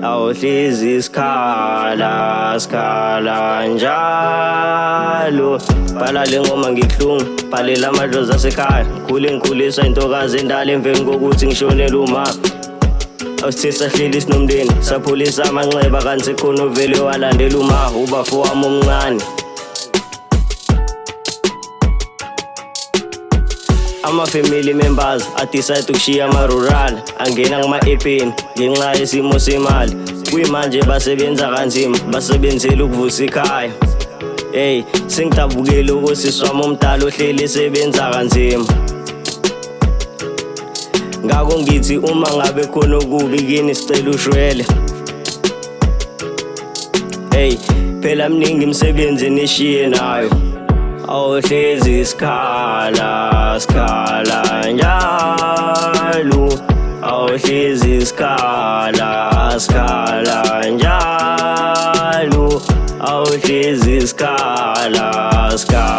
Awuhlezi sikhala sikhala njalo. Bhala le ngoma ngibuhlungu, bhalela amadlozi asekhaya. Ngikhule ngikhuliswa intokazi endala emveni kokuthi ngishonele uma. Awusithe sahleli sinomndeni, saphulisa amanxeba kanti khona ovele walandela uma ubafo wami omncane. Ama-family members adecide ukushiya ama-rural angena kuma-epeni ngenxa yesimo semali. Kuyimanje basebenza kanzima, basebenzela ukuvusa ikhaya. Hey, sengidabukile ukuthi wami omdala ohleli esebenza kanzima. Ngakho ngithi uma ngabe khona okubi kini sicela ushwele. Hey, phela mningi imisebenzi enishiye nayo. Awuhlezi sikhala sikhala njalo. Awuhlezi sikhala sikhala njalo. Awuhlezi sikhala sikhala.